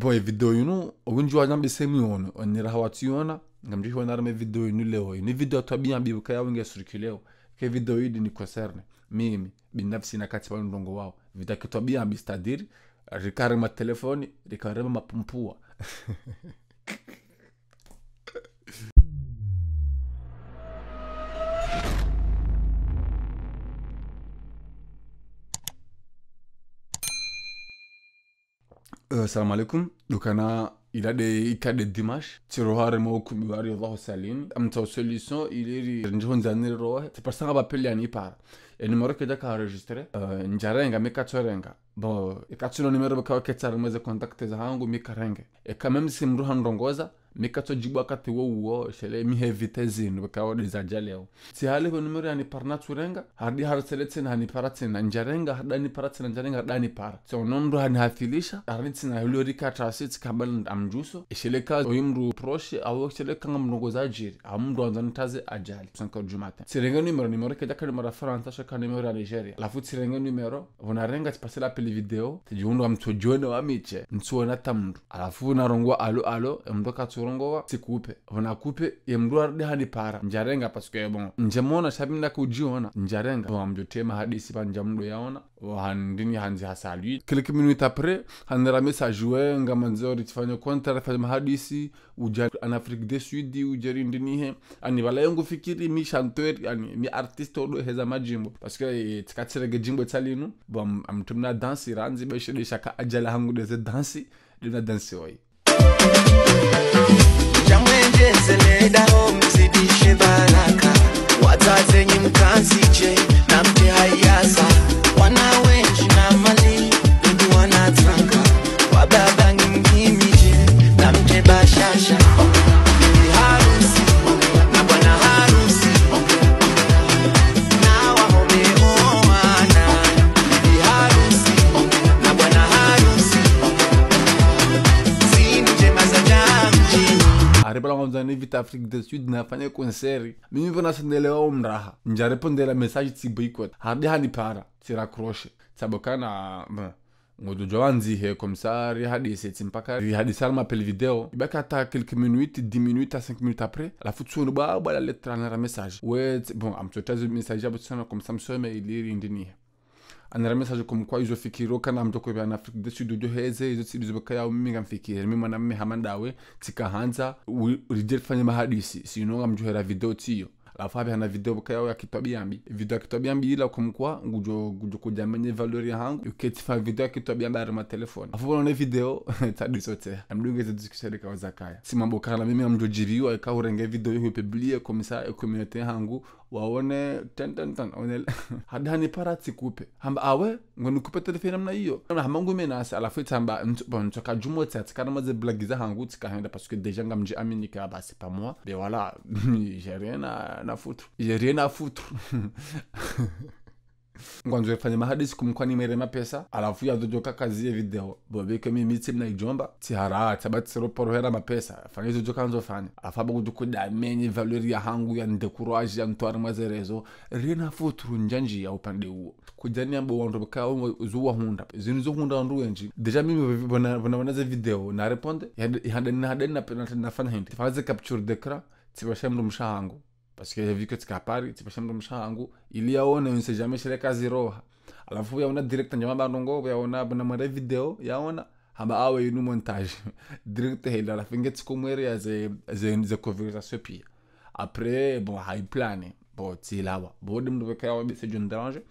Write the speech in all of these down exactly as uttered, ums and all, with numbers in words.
Bon, e video yinu, owindji wanyu mbese mwione, onira hawatsiona, ngamdjo hiona harumwa e video yinu leo. Yinu video twabiya mbi ukaya winge circuleo. Ke video yidi ni concerne. Mimi, binafsi nakatsi pvanu ndrongowao. Video ke twabiya mbi, c'est-à-dire, rika harumwa telefoni, rika harumwa mapumpua. Euh, salam alaikum. Dukana ila de ika de dimanche. Tsiro harumwa ukumbi wa Riyadh Salini. Amtsaho solution ili ri ndjihundza niri rohe. Tsi parce que ngapvo appel yanipara. E numéro kedjaka enregistré. Euh, ndjarenga, mi katsorenga. Bon, eka tsuno numéro baka waketsi harumwa ze contact zahangu, mi karenge. Eka même si mndru handrongoza, mi katsodjibu wakati wo uwo, shele mi hevite zinu, baka wo de zadja leo. Tsi hale ho numéro yanipara natsurenga, harudi harisele tsena hanipara tsena, ndjarenga, harudi hanipara tsena, ndjarenga, harudi hanipara. Tsi ono mndru hanihafilisha, harudi tsena hilo rika trasi, tsikamba amdjuso. Shele ka oyu mndru proche, awo shele ka ngamndrongoza adjiri, awo mndru wandzani taze adjali. Cinq heures du matin. Tsirenge numéro, numéro kedjaka numéro ya Farantsa, sha ka numéro ya Nigeria. Halafu tsirenge numéro, pvo narenga tsipase l'appel vidéo, tsidjihundra mtsodjone wa miche, ntsuona ta mndru. Halafu narongoa allô, allô, e mndru katsurongoa, tsikoupe. Pvo nakoupe, ye mndru harudi hanipara, ndjarenga, parce que bon, ndjemona, sha mi nakudjiona, ndjarenga. Bon, amdjo tema hadisi pvanu ndjamdo yaona, pvo handini handzi ha salut. Quelques minutes après, hanira message we, ngamandzo ri tsifanye contrat, rifanye mahadisi, udja en Afrique du Sud, udja ri ndini he. Ani pvala yo ngufikiri mi chanteur, ani mi artiste odo heza madjimbo. Parce que, eh, tsika tsirenge djimbo tsalinu. Bon, am-, amtumna dansi, randzi beshe de shaka adjala hangu deze dansi, de na dansi oyi. Jamwenje seleda ho mzidishe baraka. Watsatse nyi mkansi dje, namke hayasa. Wana wendji na mali, ndudu wanatsanga. Wababa ngi mimi dje, namke bashasha. Bibi harusi, na bwana harusi. Na wahome owana. Bibi harusi, na bwana harusi. Zindru ndjema zadja mdjini. Hari pvala ngamdzani vita Afrique du Sud nafanye concert. Mimi pvo nasendelewa umraha. Ndjarepondela message tsi boycott. Harudi hanipara, tsi raccroche. Tsabo kana, bon. Ngodjo djuwa wandzi he comme ça, ri hadisi tsi mpaka, ri hadisi harumwa appel vidéo. Ibaki hata quelques minutes, dix minutes à cinq minutes après. Halafu tsuno ba, ba la lettre hanira message. We, tsi, bon, amtsotaze message yapvo tsana comme ça msome ili ri ndini he. Hanira message comme quoi izo fikiro kana mtoko pvia en Afrique du Sud udjo heze, izo tsi izo baka ya mimi ngamfikiri. Mi mwana mme hama ndawe, tsika handza, u-, ridje rifanye mahadisi. Sinon ngamdjo hera vidéo tsiyo. Halafu hapvi hana vidéo baka ya kitwabiya mbi. Vidéo ya kitwabiya mbi ila comme quoi, ngudjo, ngudjo kudja menye valeur yahangu. Uketsi fa vidéo ya kitwabiya mbi harumwa telefoni. Halafu pvo naone vidéo, tsa disote. Amdunge ze discussion de kawaza kaya. Tsi mambo kana mimi ngamdjo djiriwa, eka urenge vidéo yo publier comme ça, e communauté hangu. Waone, ten, ten, ten, one, harudi hanipara tsikoupe. Hamba, ah ouais, ngoni coupe téléphone namna iyo. Na hamba ngu menace, halafu itsamba, ntsu-, bon, ntsoka djumwa tsi, tsikana maze blague zahangu, tsika henda, parce que déjà ngamdji amini que, ah bah, c'est pas moi. Mais voilà, j'ai rien à, à foutre. J'ai rien à foutre. Ngwandzo yefanye mahadisi comme quoi nimwere mapesa, halafu yatsodjoka kazi ye vidéo. Bon, beke mimi tsi mna idjomba, tsi hara, tsaba tsiro poro hera mapesa. Fanya izo djoka ndzo fanya. Halafu aba kudjo kuda menye valeur yahangu ya ndécourage ya ntwari mwa ze réseaux. Rien à foutre ndjandji ya upande uwo. Kudjani yambo wandru baka uzo wahundra. Zinu zo hundra wandru wendji. Déjà mimi pvona, pvona, pvona ze vidéo, na répondre. Ya, ya handa, na handa, na, na, nafanya hindri. Fanya ze capture d'écran, tsipvashe mdrumshe wahangu. Parce que vu que tsika Paris, tsipvashe mdrumshe wahangu, ili yaone, on sait jamais, shele kaziroha. Halafu yaona direct ndjama ba ndrongo, yaona, pvona mwere vidéo, yaona, hamba ah ouais, inu montage. Direct hela, halafu nge tsiko mwere ya ze, ze, ze conversation pia. Après, bon, hayi plane, bon, tsilawa. Bon, de mndru baka ya wabese djo ndéranger,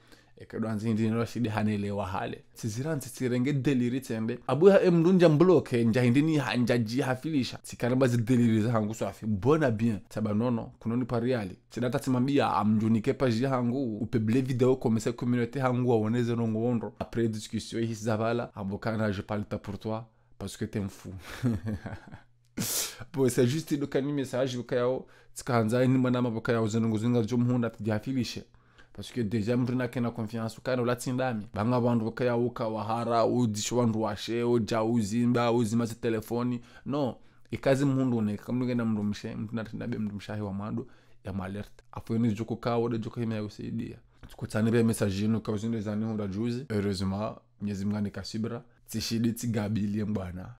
eka ndo wandzi hindri nilo shidi hanelewa hale. Tsizira ntsi tsirenge délire tsende. Abu ya emndru ndja mbloqué, ndja hindri ni ha-, ndja djihafilisha. Tsikana ba ze délire zahangu swafi. Bon à bien. Tsaba nono, kuno ni pa réel. Tsidata tsimambia, amdjunike page yahangu, upublie vidéo comme ça communauté hangu waone ze ndrongo wondro. Après discussion, hisi za pvala, abo kana je parle ta pour toi, parce que t'es un fou. Bon, c'est juste do kani message baka yao, tsika handza ni mwana ma baka yao ze ndrongo zinu ngazidjo mhundra tsi djihafilishe. Parce que déjà mndru nakena confiance, ukana ula tsi ndami. Banga wandru baka yao uka wahara, udzisho wandru washe, udja uzimba, uzima ze telefoni. Non, ikazi mhundru ne, kamdru ngena mdrumshe, mndru natsinda be mdrumshe hahe wa mwando, ya mwalerte. Halafu yeni djoko kawo, de djoko hima ya usaidia. Tsikutsani be message yinu, ka uzinde zani hundra juzi. Heureusement, Mnyezi Mngu hanika subira. Tsishidi tsigabilie mbwana.